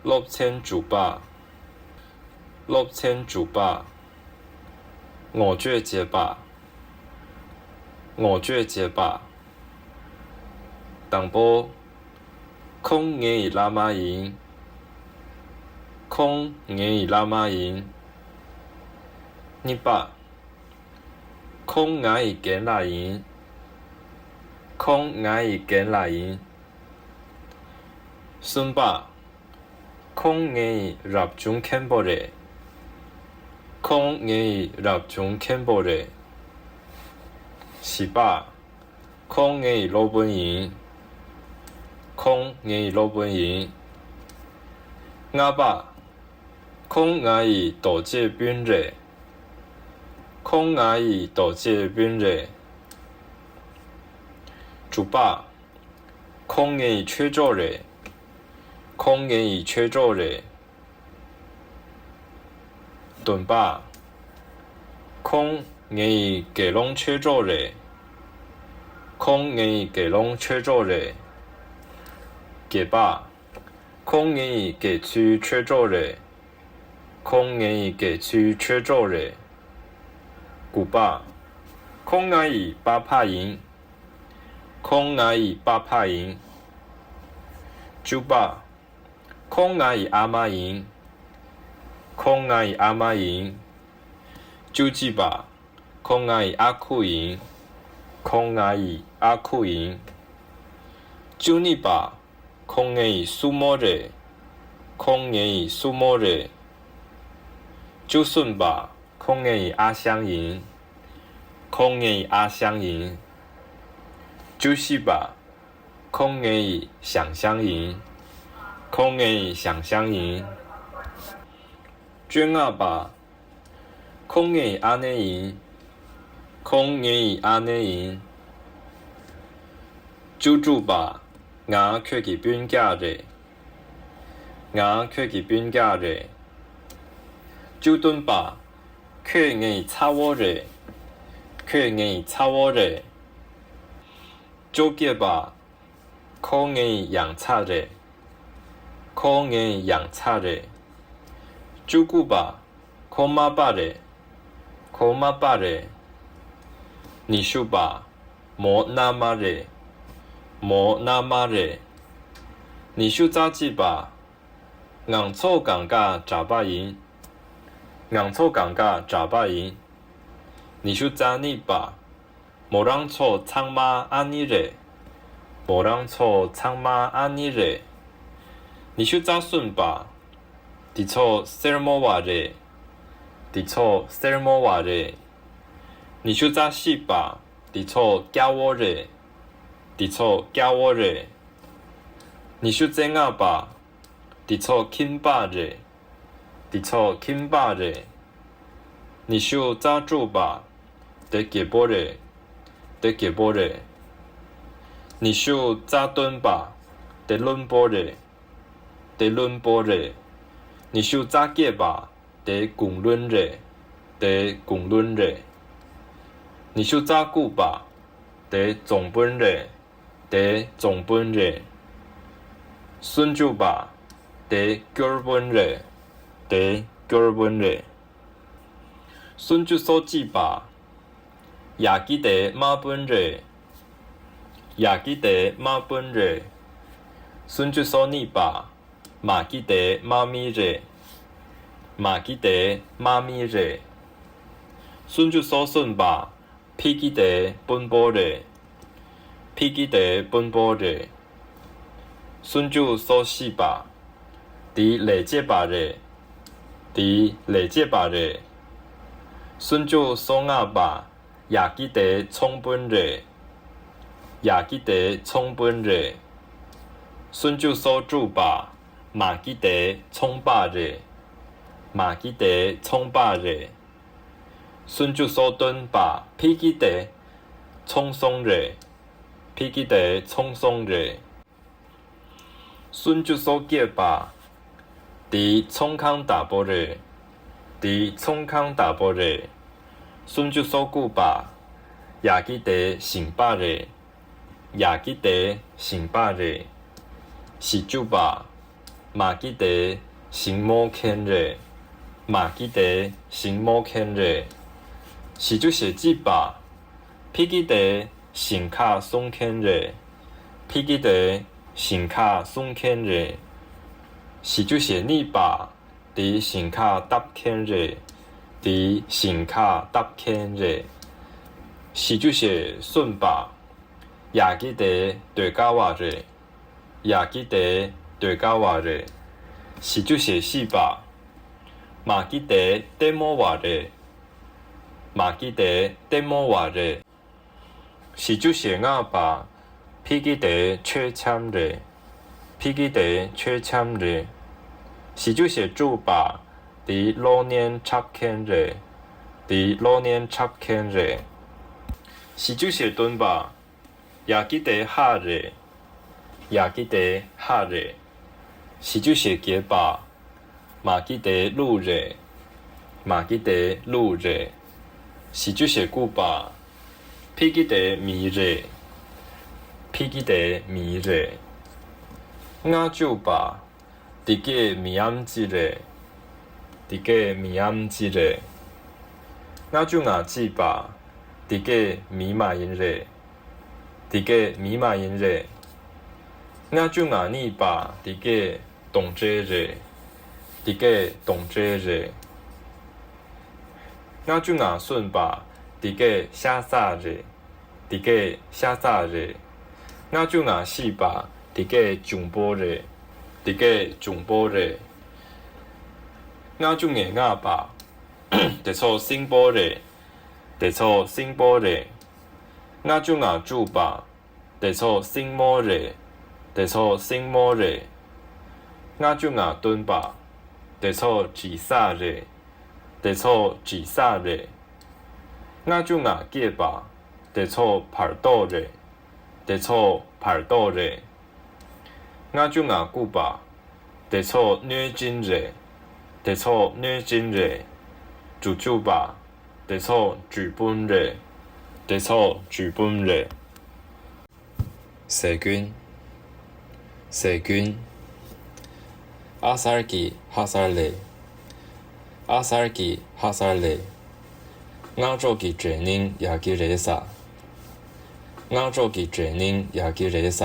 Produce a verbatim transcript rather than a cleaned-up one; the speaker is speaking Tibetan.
སློབ་ཚན་དྲུག་པ། སློབ་ཚན་དྲུག་པ། ངོ་སྤྲོད་བྱེད་པ། ངོ་སྤྲོད་བྱེད་པ། དང་པོ། ཁོང་ངའི་བླ་མ་ཡིན། ཁོང་ངའི་བླ་མ་ཡིན། གཉིས་པ། ཁོང་ངའི་རྒན་ལགས་ཡིན། ཁོང་ངའི་རྒན་ལགས་ཡིན། གསུམ་པ། ཁོང་ངའི་རབ་བྱུང་མཁན་པོ་རེད། ཁོང་ངའི་རབ་བྱུང་མཁན་པོ་རེད། བཞི་པ། ཁོང་ངའི་སློབ་དཔོན་ཡིན། ཁོང་ངའི་སློབ་དཔོན་ཡིན། ལྔ་པ། ཁོང་ངའི་རྡོ་རྗེ་སྤུན་རེད། ཁོང་ངའི་རྡོ་རྗེ་སྤུན་རེད། དྲུག་པ། ཁོང་ངའི་ཆོས་གྲོགས་རེད། ཁོང་ངའི་ཆོས་གྲོགས་རེད། བདུན་པ། ཁོང་ངའི་དགེ་སློང་ཆོས་གྲོགས་རེད། ཁོང་ངའི་དགེ་སློང་ཆོས་གྲོགས་རེད། བརྒྱད་པ། ཁོང་ངའི་དགེ་ཚུལ་ཆོས་གྲོགས་རེད། ཁོང་ངའི་དགེ་ཚུལ་ཆོས་གྲོགས་རེད། དགུ་པ། ཁོང་ངའི་པ་ཕ་ཡིན། ཁོང་ངའི་པ་ཕ་ཡིན། བཅུ་པ། ཁོང་ངའི་ཨ་མ་ཡིན། ཁོང་ངའི་ཨ་མ་ཡིན། བཅུ་གཅིག་པ། ཁོང་ངའི་ཨ་ཁུ་ཡིན། ཁོང་ངའི་ཨ་ཁུ་ཡིན། བཅུ་གཉིས་པ། ཁོང་ངའི་སྲུ་མོ་རེད། ཁོང་ངའི་སྲུ་མོ་རེད། བཅུ་གསུམ་པ། ཁོང་ངའི་ཨ་ཞང་ཡིན། ཁོང་ངའི་ཨ་ཞང་ཡིན། བཅུ་བཞི་པ། ཁོང་ངའི་ཞང་ཞང་ཡིན། ཁོང་ངའི་ཞང་ཞང་ཡིན། བཅོ་ལྔ་པ། ཁོང་ངའི་ཨ་ནེ་ཡིན། ཁོང་ངའི་ཨ་ནེ་ཡིན། བཅུ་དྲུག་པ། ང་ཁྱོད་ཀྱི་སྤུན་ཀྱག་རེད། ང་ཁྱོད་ཀྱི་སྤུན་ཀྱག་རེད། བཅུ་བདུན་པ། ཁོས་ངའི་ཚ་བོ་རེད། ཁོས་ངའི་ཚ་བོ་རེད། བཅོ་བརྒྱད་པ། ཁོ་ངའི་ཡང་ཚ་རེད། ཁོ་ངའི་ཡང་ཚ་རེད། བཅུ་དགུ་པ། ཁོ་མ་པ་རེད། ཁོ་མ་པ་རེད། ཉི་ཤུ་པ། མོ་མནའ་མ་རེད། མོ་མནའ་མ་རེད། ཉི་ཤུ་རྩ་གཅིག་པ། ང་ཚོ་གང་ག་གྲྭ་པ་ཡིན། ང་ཚོ་གང་ག་གྲྭ་པ་ཡིན། ཉི་ཤུ་རྩ་གཉིས་པ། མོ་རང་ཚོ་ཚང་མ་ཨ་ནི་རེད། མོ་རང་ཚོ་ཚང་མ་ཨ་ནི་རེད། ཉི་ཤུ་རྩ་གསུམ་པ། འདི་ཚོ་སེར་མོ་བ་རེད། འདི་ཚོ་སེར་མོ་བ་རེད། ཉི་ཤུ་རྩ་བཞི་པ། འདི་ཚོ་སྐྱ་བོ་རེད། འདི་ཚོ་སྐྱ་བོ་རེད། ཉི་ཤུ་རྩ་ལྔ་པ། འདི་ཚོ་ཁྱིམ་པ་རེད། འདི་ཚོ་ཁྱིམ་པ་རེད། ཉི་ཤུ་རྩ་དྲུག་པ། དེ་རྒད་པོ་རེད། དེ་རྒད་པོ་རེད། ཉི་ཤུ་རྩ་བདུན་པ། དེ་བློན་པོ་རེད། དེ་བློན་པོ་རེད། ཉི་ཤུ་རྩ་བརྒྱད་པ། དེ་གུང་བློན་རེད། དེ་གུང་བློན་རེད། ཉི་ཤུ་རྩ་དགུ་པ། དེ་རྫོང་དཔོན་རེད། དེ་རྫོང་དཔོན་རེད། སུམ་ཅུ་པ། དེ་སྐྱོར་དཔོན་རེད། དེ་སྐྱོར་དཔོན་རེད། སུམ་ཅུ་སོ་གཅིག་པ། ཡ་གི་དེ་དམག་དཔོན་རེད། ཡ་གི་དེ་དམག་དཔོན་རེད། སུམ་ཅུ་སོ་གཉིས་པ། མ་གི་དེ་དམག་མི་རེད། མ་གི་དེ་དམག་མི་རེད། སུམ་ཅུ་སོ་གསུམ་པ། ཕི་གི་དེ་དཔོན་པོ་རེད། ཕི་གི་དེ་དཔོན་པོ་རེད། སུམ་ཅུ་སོ་བཞི་པ། དེ་ལས་བྱེད་པ་རེད། དེ་ལས་བྱེད་པ་རེད། སུམ་ཅུ་སོ་ལྔ་པ། ཡ་གི་དེ་ཚོང་དཔོན་རེད། ཡ་གི་དེ་ཚོང་དཔོན་རེད། སུམ་ཅུ་སོ་དྲུག་པ། མ་གི་དེ་ཚོང་པ་རེད། མ་གི་དེ་ཚོང་པ་རེད། སུམ་ཅུ་སོ་བདུན་པ། ཕི་གི་དེ་ཚོང་སོང་རེད། ཕི་གི་དེ་ཚོང་སོང་རེད། སུམ་ཅུ་སོ་བརྒྱད་པ། དེ་ཚོང་ཁང་བདག་པོ་རེད། དེ་ཚོང་ཁང་བདག་པོ་རེད། སུམ་ཅུ་སོ་དགུ་པ། ཡ་གི་དེ་ཞིང་པ་རེད། ཡ་གི་དེ་ཞིང་པ་རེད། བཞི་བཅུ་པ། མ་གི་དེ་ཞིང་རྨོ་མཁན་རེད། མ་གི་དེ་ཞིང་རྨོ་མཁན་རེད། བཞི་བཅུ་ཞེ་གཅིག་པ། ཕི་གི་དེ་ཞིང་ཁ་སྲུང་མཁན་རེད། ཕི་གི་དེ་ཞིང་ཁ་སྲུང་མཁན་རེད། བཞི་བཅུ་ཞེ་གཉིས་པ། དེ་ཞིང་ཁ་བཏབ་མཁན་རེད། དེ་ཞིང་ཁ་བཏབ་མཁན་རེད། བཞི་བཅུ་ཞེ་གསུམ་པ། ཡ་གི་དེ་ཟློས་གར་བ་རེད། ཡ་གི་དེ་ཟློས་གར་བ་རེད། བཞི་བཅུ་ཞེ་བཞི་པ། མ་གི་དེ་ལྟད་མོ་བ་རེད། མ་གི་དེ་ལྟད་མོ་བ་རེད། བཞི་བཅུ་ཞེ་ལྔ་པ། ཕི་གི་དེ་མཆོད་འཆམ་རེད། ཕི་གི་དེ་མཆོད་འཆམ་རེད། བཞི་བཅུ་ཞེ་དྲུག་པ། དེ་གློག་བརྙན་འཁྲབ་མཁན་རེད། དེ་གློག་བརྙན་འཁྲབ་མཁན་རེད། བཞི་བཅུ་ཞེ་བདུན་པ། ཡ་གི་དེ་ཧ་རེད། ཡ་གི་དེ་ཧ་རེད། བཞི་བཅུ་ཞེ་བརྒྱད་པ། མ་གི་དེ་ཀླུ་རེད། མ་གི་དེ་ཀླུ་རེད། བཞི་བཅུ་ཞེ་དགུ་པ། ཕི་གི་དེ་མི་རེད། ཕི་གི་དེ་མི་རེད། ལྔ་བཅུ་པ། འདི་གས་མི་ཡམ་ཅི་རེད། འདི་གས་མི་ཡམ་ཅི་རེད། ལྔ་བཅུ་ང་གཅིག་པ། འདི་གས་མི་མ་ཡིན་རེད། འདི་གས་མི་མ་ཡིན་རེད། ལྔ་བཅུ་ང་གཉིས་པ། འདི་གས་གདོན་འདྲེ་རེད། འདི་གས་གདོན་འདྲེ་རེད། ལྔ་བཅུ་ང་གསུམ་པ། འདི་གས་ཤ་ཚ་རེད། འདི་གས་ཤ་ཚ་རེད། ལྔ་བཅུ་ང་བཞི་པ། འདི་གས་འབྱུང་པོ་རེད། འདི་གས་འབྱུང་པོ་རེད། ལྔ་བཅུ་ང་ལྔ་པ། དེ་ཚོ་སྲིན་པོ་རེད། དེ་ཚོ་སྲིན་པོ་རེད། ལྔ་བཅུ་ང་དྲུག་པ། དེ་ཚོ་སྲིང་མོ་རེད། དེ་ཚོ་སྲིང་མོ་རེད། ལྔ་བཅུ་ང་བདུན་པ། དེ་ཚོ་དྲི་ཟ་རེད། དེ་ཚོ་དྲི་ཟ་རེད། ལྔ་བཅུ་ང་བརྒྱད་པ། དེ་ཚོ་བར་དོ་རེད། དེ་ཚོ་བར་དོ་རེད། ལྔ་བཅུ་ང་དགུ་པ། དེ་ཚོ་གནོད་སྦྱིན་རེད། དེ་ཚོ་གནོད་སྦྱིན་རེད། དྲུག་ཅུ་པ། དེ་ཚོ་རྒྱུ་སྤུན་རེད། དེ་ཚོ་རྒྱུ་སྤུན་རེད། ཟས་ཀུན། ཟས་ཀུན། ཨ་གསར་གྱི་ཧ་གསར་ལས། ཨ་གསར་གྱི་ཧ་གསར་ལས། སྔགས་ཕྱོགས་ཀྱི་བྲེ་སྙིང་ཡ་གི་རེད་ས། སྔགས་ཕྱོགས་ཀྱི་བྲེ་སྙིང་ཡ་གི་རེད་ས།